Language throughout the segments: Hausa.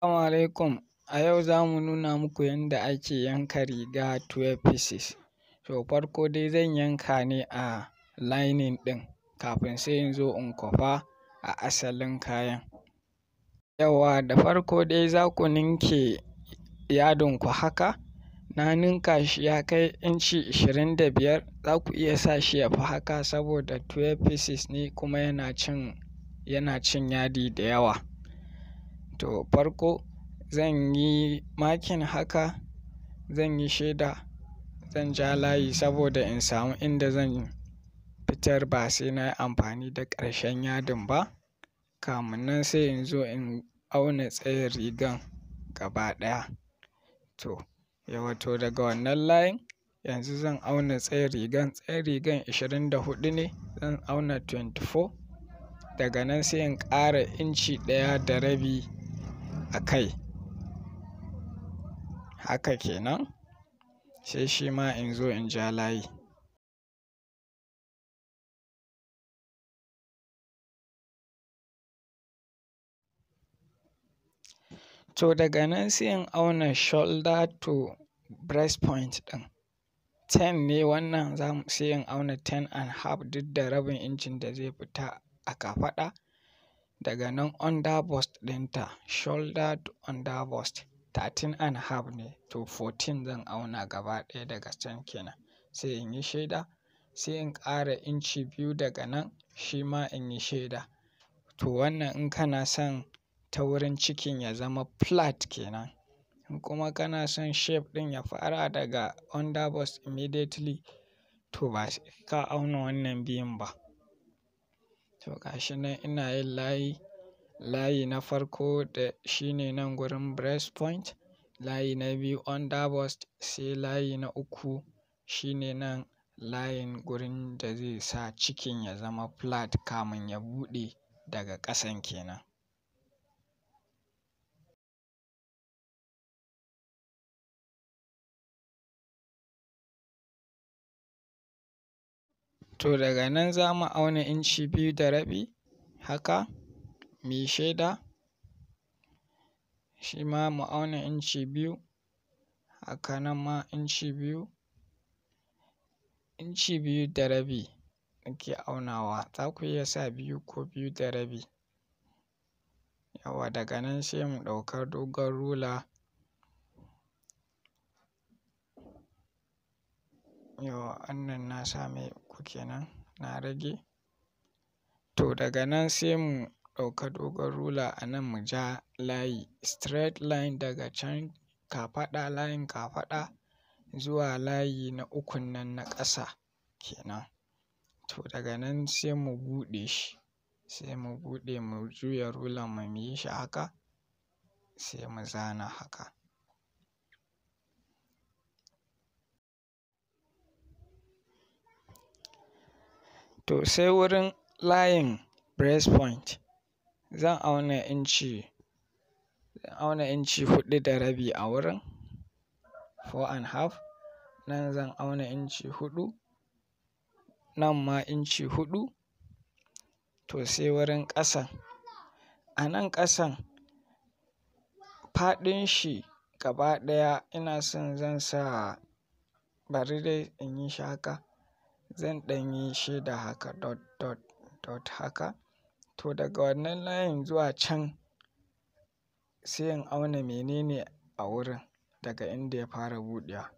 Assalamu alaikum. A yau za mu nuna muku yanda ake yanka riga 12 pieces. To farko dai zan yanka ne a lining ɗin kafin sai in zo in kwafa a asalin kayan. Yawwa, da farko dai za ku ninke yadinku haka, na ninka shi ya kai inci 25, za ku iya sa shi ya fi haka saboda 12 pieces ne kuma yana cin yadi da yawa. To farko zan yi marking haka, zan yi shaida, zan ja layi saboda in samu inda zan fitar ba sai na yi amfani da ƙarshen yadin ba. Kamun nan sai in zo in auna tsayin rigan gaba ɗaya. To yawwa, to daga wannan layin yanzu zan auna tsayin rigan. Tsayin rigan 24 ne, zan auna 24. Daga nan sai in ƙara inci 1.5 a kai. Haka kenan. Sai shi ma in zo in ja layi. To daga nan sai in auna shoulder to breast point ɗin. 10 ne wannan, sai in auna 10.5 duk da rabin incin da zai fita a kafaɗa. Daga nan under bust ɗinta, shoulder to under bust, 13.5 ne, to 14 zan auna gaba ɗaya daga can kenan. Sai in yi shaida, sai in ƙara inci 2 daga nan, shi ma in yi shaida. To wannan in kana son ta wurin cikin ya zama flat kenan. In kuma kana son shape ɗin ya fara daga under bust immediately, to ba sai ka auna wannan biyun ba. To ga shi nan ina yin layi. Layi na farko da shi ne nan gurin breast point, layi na biyu under bust, sai layi na uku shi ne nan layin gurin da zai sa cikin ya zama flat kamun ya buɗe daga ƙasan kenan. To daga nan za mu auna inci 2.5 haka, mu yi shaida. Shi ma mu auna inci 2, haka nan ma inci 2. Inci 2.5 nake aunawa. Za ku iya sa 2 ko 2.5. Yawwa, daga nan sai mu ɗauka dogon rula. Yawwa, wannan na sa mai uku kenan, na rage. To daga nan sai mu ɗauka dogon rula a nan, mu ja layi straight line daga can kafaɗa, layin kafaɗa zuwa layi na ukun nan na ƙasa kenan. To daga nan sai mu buɗe shi, sai mu buɗe, mu juya rulan mu, mu yi shi haka, sai mu zana haka. To sai wurin layin breast point, zan auna inci 4.5 a wurin, 4.5. Nan zan auna inci 4, nan ma inci 4. To sai wurin ƙasan. A nan ƙasan faɗin shi gaba ɗaya ina son zan sa, bari dai in yi shi haka. Zan ɗan yi shaida haka, dot dot dot haka. To daga wannan layin zuwa can sai in auna menene a wurin daga inda ya fara buɗewa.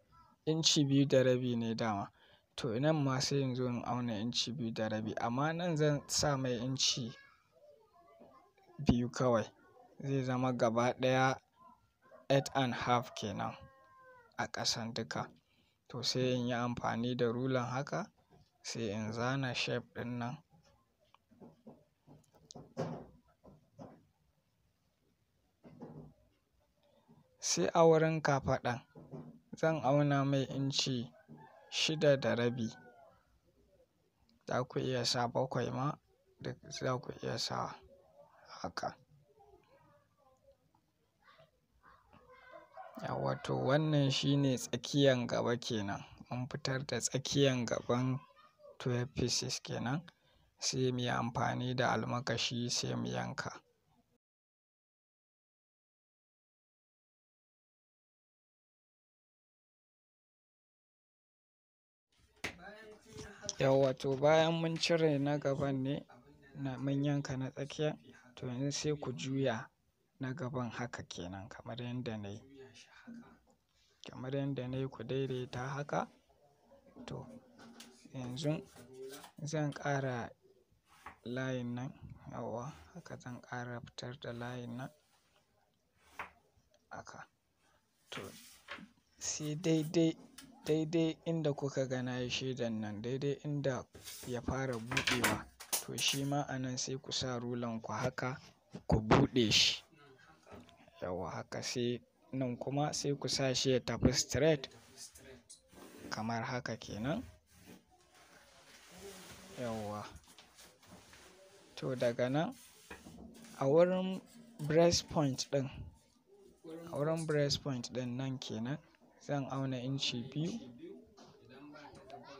Inci 2.5 ne dama. To nan ma sai in zo in auna inci 2.5, amma nan zan sa mai inci 2 kawai. Zai zama gaba ɗaya 8.5 kenan a ƙasan duka. To sai in yi amfani da rulan haka, sai in zana shape ɗin nan. Sai a wurin kafaɗan zan auna mai inci 6.5. Za ku iya sa 7 ma, duk za ku iya sa haka. Yawwa, to wannan shine tsakiyan gaba kenan. Mun fitar da tsakiyan gaban 12 pieces kenan. Sai mu yi amfani da almakashi, sai mu yanka. Yawwa, to bayan mun cire na gaban ne na mun yanka na tsakiya, to yanzu sai ku juya na gaban haka kenan kamar yadda na yi. Kamar yadda na yi, ku daidaita haka. To yanzu zan ƙara layin nan, yawwa, haka zan ƙara fitar da layin nan haka. To sai daidai, daidai inda kuka ga na yi shaidan nan, daidai inda ya fara buɗewa, to shi ma a nan sai ku sa rulan ku haka ku buɗe shi. Yawwa, haka sai nan kuma sai ku sa shi ya tafi straight kamar haka kenan. Yawwa. To daga nan a wurin breast point ɗin, a wurin breast point ɗin nan kenan, zan auna inci 2.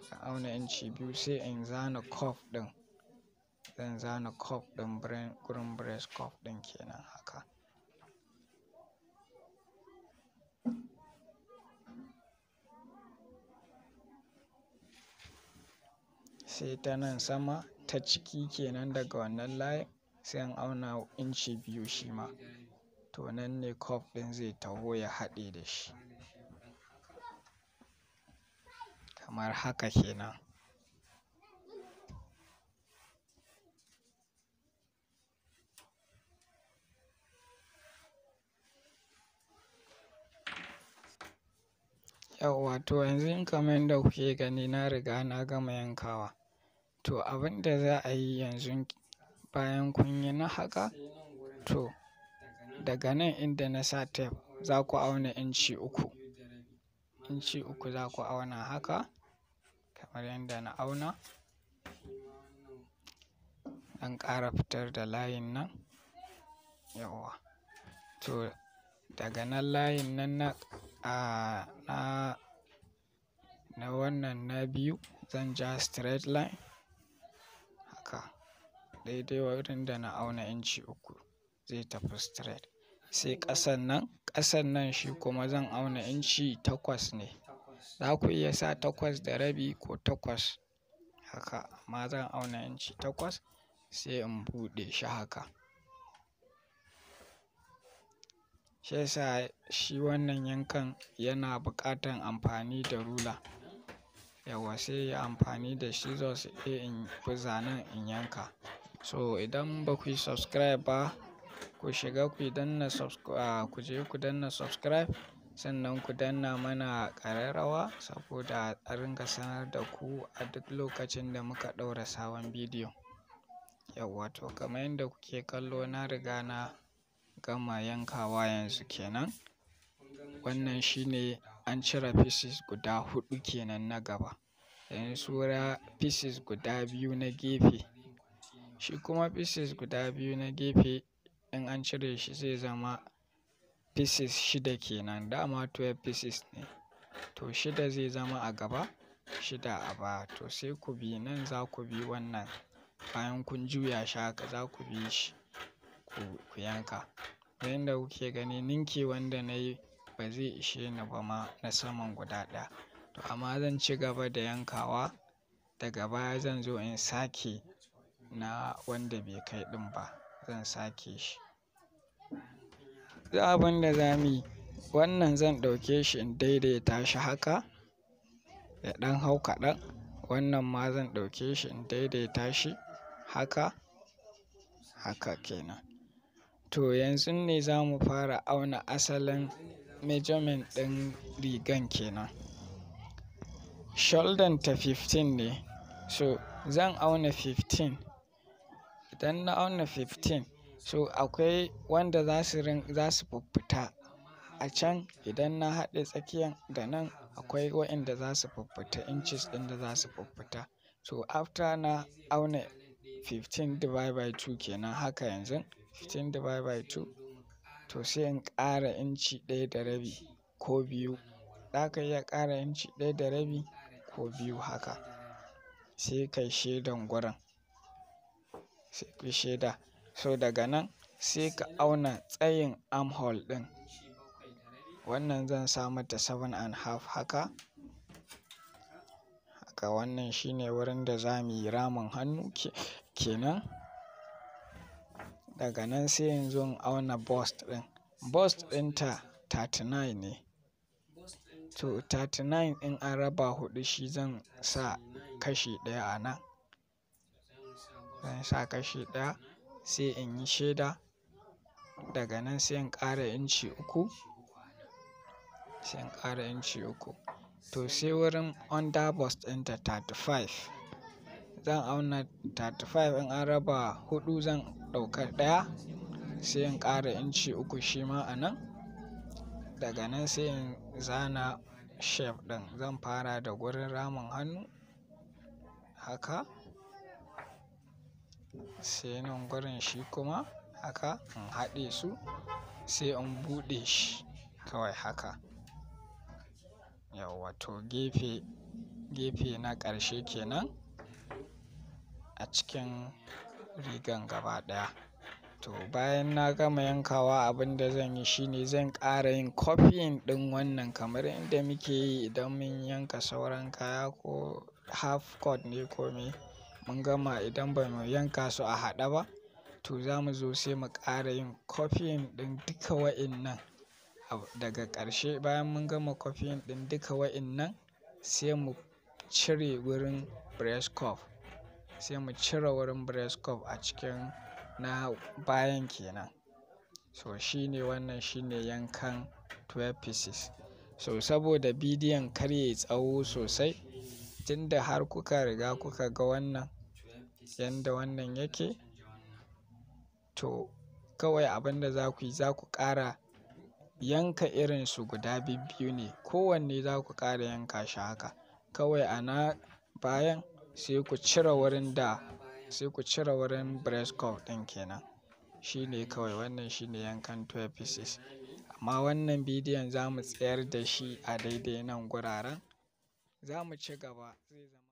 Zan auna inci 2 sai in zana curve ɗin. Zan zana curve ɗin gurin breast curve ɗin kenan haka. Sai ta nan sama ta ciki kenan daga wannan layin sai in auna inci 2 shi ma. To nan ne curve ɗin zai taho ya haɗe da shi. Kamar haka kenan. Yawwa, to yanzu kamar yadda kuke gani na riga na gama yankawa. To abin da za a yi yanzu bayan kun yi na haka, to daga nan inda na sa tape za ku auna inci 3. Inci 3 za ku auna haka kamar yadda na auna. Zan ƙara fitar da layin nan. Yawwa. To daga nan layin nan na, a, na, na wannan na biyu zan ja straight line haka. Daidai wurin da na auna inci 3 zai tafi straight. Sai ƙasan nan, ƙasan nan shi kuma zan auna inci 8 ne. Za ku iya sa 8.5 ko 8 haka, amma zan auna inci 8 sai in buɗe shi haka. Shi yasa shi wannan yankan yana buƙatan amfani da rula. Yawwa, sai yi amfani da scissors sai in bi zanen in yanka. So idan ba ku yi subscribe ba, ku shiga ku danna ku je ku danna subscribe, sannan ku danna mana ƙararrawa saboda a ringa sanar da ku a duk lokacin da muka ɗaura sabon bidiyo. Yawwa, to kamar yadda kuke kallo na riga na gama yankawa yanzu kenan. Wannan shine an cire pieces guda 4 kenan na gaba. Yanzu saura pieces guda 2 na gefe. Shi kuma pieces guda 2 na gefe in an cire shi zai zama pieces 6 kenan. Dama 12 pieces ne. To 6 zai zama a gaba, 6 a baya. To sai ku bi nan, za ku bi wannan bayan kun juya shi haka za ku bi shi ku yanka. Yanda kuke gani ninki wanda na yi ba zai ishe ni ba ma na saman guda ɗaya. To amma zan ci gaba da yankawa. Daga baya zan zo in sake na wanda bai kai ɗin ba, zan sake shi. Duk abin da za mu yi, wannan zan ɗauke shi in daidaita shi haka ya ɗan hau kaɗan. Wannan ma zan ɗauke shi in daidaita shi haka, haka kenan. To yanzu ne za mu fara auna asalin measurement ɗin rigan kenan. Shoulder ta 15 ne, so zan auna 15. Idan na auna 15, so akwai wanda za su fiffita a can. Idan na haɗe tsakiyan da nan akwai waɗanda za su fiffita, inches ɗin da za su fiffita. So after na auna 15 divided by 2 kenan haka yanzu 15 divided by 2, to sai in ƙara inci 1.5 ko 2. Za ka iya ƙara inci 1.5 ko 2 haka. Sai kai shaidan gurin. Sai ku shaida. So daga nan sai ka auna tsayin armhole ɗin. Wannan zan sa mata 7.5 haka. Haka. Daga wannan shine wurin da za mu yi ramin hannu kenan. Daga nan sai in zo in auna bust ɗin. Bust ɗinta 39 ne. To 39 in an raba huɗu shi zan sa kashi ɗaya a nan. Zan sa kashi ɗaya sai in yi sheda. Daga nan sai in ƙara inci 3. Sai in ƙara inci 3. To sai wurin under bust ɗinta 35. Zan auna 35 in an raba huɗu zan ɗauka ɗaya sai in ƙara inci 3 shi ma a nan. Daga nan sai in zana shape ɗin. Zan fara da gurin ramin hannu haka. Sai nan gurin shi kuma haka in haɗe su sai in buɗe shi kawai haka. Yauwa to gefe, gefe na ƙarshe kenan a cikin rigan gaba ɗaya. To bayan na gama yankawa abin da zan yi shine zan ƙara yin copying ɗin wannan kamar inda muke yi idan mun yanka sauran kaya ko half cut ne ko me mun gama idan ba mu yanka su a haɗe ba, to za mu zo sai mu ƙara yin copying ɗin duka wa'innan. Daga ƙarshe bayan mun gama copying ɗin duka wa'innan sai mu cire wurin breast cuff. Sai mu cire wurin breast cuff a cikin na bayan kenan. So shine wannan shine yankan 12 pieces. So saboda bidiyon kar yayi tsawo sosai, tunda har kuka riga kuka ga wannan yanda wannan yake, to kawai abin da za ku yi za ku ƙara yanka irin su guda bibbiyu ne. Kowanne za ku ƙara yanka shi haka. Kawai a na bayan sai ku cire wurin da sai ku cire wurin breast cuff ɗin kenan. Shine kawai wannan shine yankan 12 pieces. Amma wannan bidiyon za mu tsayar da shi a daidai nan guraren. Za mu ci gaba zai zama.